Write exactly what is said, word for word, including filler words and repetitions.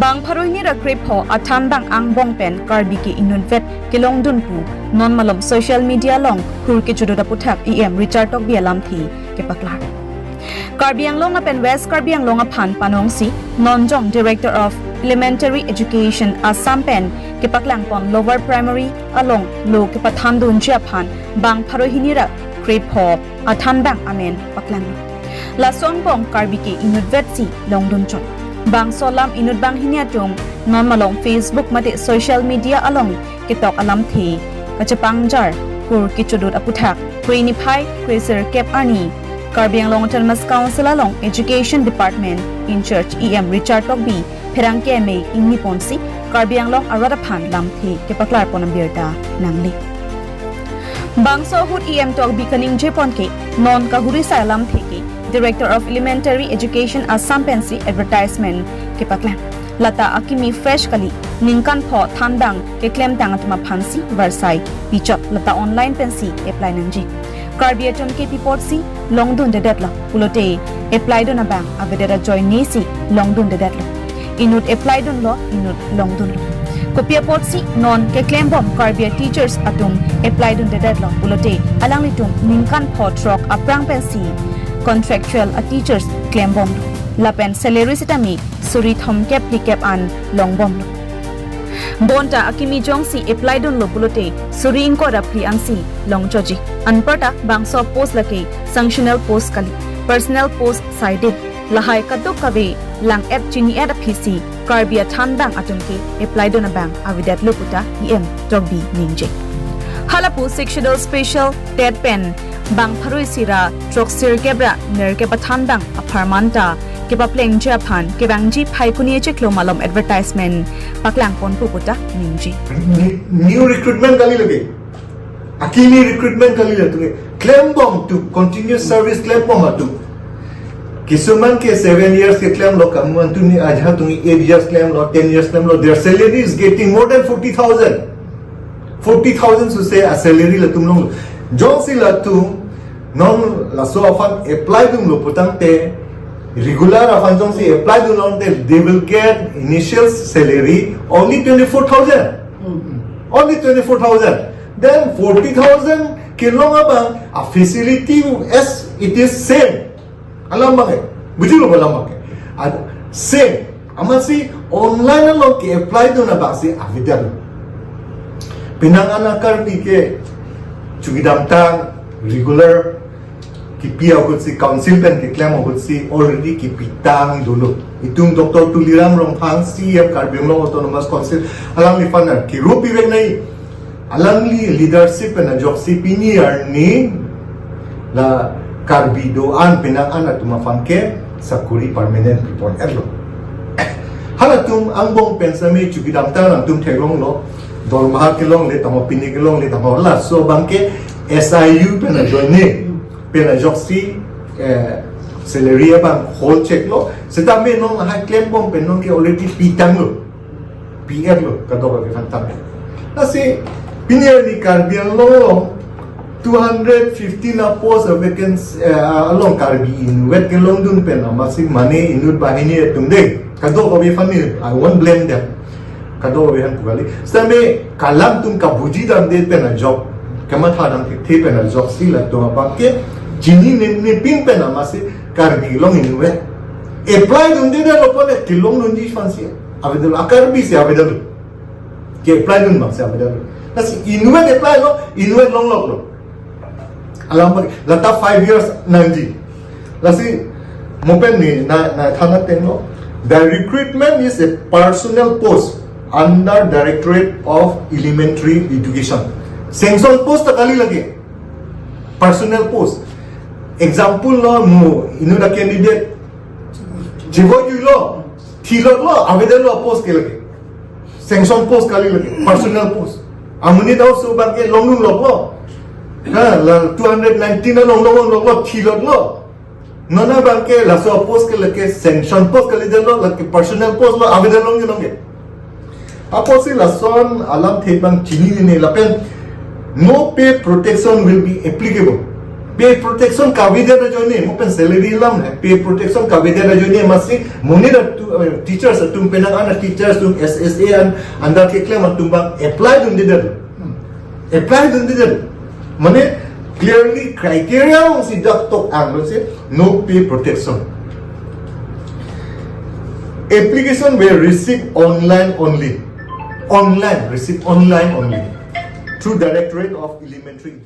Bang pharo hini ra krepho athan bang angbong pen Karbi ke inutvet kelongdun pu non malom social media along hur kechudut aputhak E M Richard Tokbi alamthe kepaklar. Karbi Anglong lapen West Karbi Anglong aphan panongsi non jong Director of Elementary Education Assam pen kepaklangpon Lower Primary along lo kepathandunji aphan bang pharo hini ra krepho athan bang amen paklang. Laso angbong Karbi ke inutvetsi longdun chot. Bangso alam inut banghini atum non malom Facebook mate social media along ketok alamthe kachepangjar hur kechudut aputhak kre niphai kre sirkep arni Karbi Anglong Autonomous Council along Education Department in charge E M Richard Tokbi pherangke amei ingniponsi Karbi Anglong arat aphan lamthe kepaklarpon abirta nangle. Bangso ahut E M Tokbi kaningjepon ke non kahuri sai alamthe ke Director of Elementary Education Assam pensi advertisement kepaklang. Lata akimi fresh kali, ningkan pho than bang keklemtang atum aphansi varsai pichot, lata online pensi apply nangji. Karbi atum ke pi apotsi longdundedetlo pulote apply dun abang avedet ajoinesi longdundedetlo. Inut apply dunlo, inut longdunlo. Kopi apotsi non keklembom Karbi teachers atum apply dundedetlo pulote alanglitum ningkan pho throk aphrang pensi contractual a teachers klembomlo. Lapen salary sitame suri thomkep phlikep an longbomlo. Bonta akimi jongsi apply dunlo pulote suri ingkoi ra phli ansi longchotji. Anparta bangso post lake sanctional post kali, personal post saide. Lahai kadokave lang-et chini-et aphisi Karbi athan bang atum ke apply dun abang avedetlo puta E M Tokbi ningje. Halapu Sixth Schedule special TET pen bang pharo isi ra throk sirkep ra nerkep athan bang apharman ta kepaplengji aphan kevangji Phaikuni echiklo malom advertisement paklangponpo puta ningje. New recruitment kali lake. Akimi recruitment kali latum ke. Klembom atum, continuous service klembom atum. Kisuman ke seven years keklemlo, kamu antu ni ajha tumi eight years klemlo, ten years klemlo. Their salary is getting more than forty thousand. Forty thousand suse a salary latum longlo. Jongsi latum non laso aphan apply dunlo putangte, regular aphan jongsi apply dunlo te, they will get initial salary only twenty-four thousand. Only twenty-four thousand. Then forty thousand kelong abang a facility as it is same. Alam abang ke. Bujilo alam abang ke. Ad same. Amatsi online along ke-apply dun abangsi avedetlo. Penang an a Karbi ke chukidamtang regular kipi ahutsi, council pen keklem ahutsi already kipitang dolo. Itum Doctor Tuliram Ronghang, C E M Karbi Anglong Autonomous Council, alangliphan kiru pivek nai. Alangli leadership pen ajoksi pini arni la Karbi do-an penang an atum aphan ke sakuri permanent pipon-etlo. Halatum angbong pen sami chukidamtang atum theklonglo, dormaha kelongle tangho, pini kelongle tangho, laso abang ke S I U pen ajoine, pen ajoksi, eh, salary abang hold check lo. Setame non lahai klembom pen non ke already pitanglo. P F lo, kadokave aphan tame. Lasi pini arni Karbi Anglong along two hundred fifteen a post a vacancy, eh, along Karbi inutvet kelongdun pen amatsi mane inut banghini atum de. Kadokave aphan ni, I won't blame them. Kadokave aphan pu kali. Setame kalang atum kabuji damde pen ajok, kamatha damthe pen ajoksi latum abang ke chinine, nepin pen amatsi Karbi along inutvet apply dundedetlo pule kelongdunji aphansi avedetlo, a Karbi si avedetlo. Ke-apply dun abangsi avedetlo. Lasi inutvet apply lo, inutvet longloklo. Alam abang ke lata five years nangji. Lasi mo pen ni na, na than atenglo. The recruitment is a personnel post under Directorate of Elementary Education. Sanction post ta kali lake. Personnel post. Example lo, mo inut a candidate chivoijuilo, thilotlo, avedetlo post ke lake. Sanction post kali lake, personnel post. Amonit aoso abang ke longdunloklo. Ha, la two hundred nineteen along longloklo, thilotlo. Non abang ke laso post ke lake sanction post kalidetlo, lake personnel post lo, avedetlo ngi nonge. Apotsi lason alamthe abang chininine lapen no pay protection will be applicable. Pay protection kavedet ajoine, mo pen salary lam he. Pay protection kavedet ajoine, amatsi monit atum, eh, teachers atum, penang an teachers atum, S S A an under keklem atum abang apply dundedet. Apply dundedet. Mane clearly criteria alongsi dak tok ang lo si no pay protection. Application were received online only. Online, received online only. Through Directorate of Elementary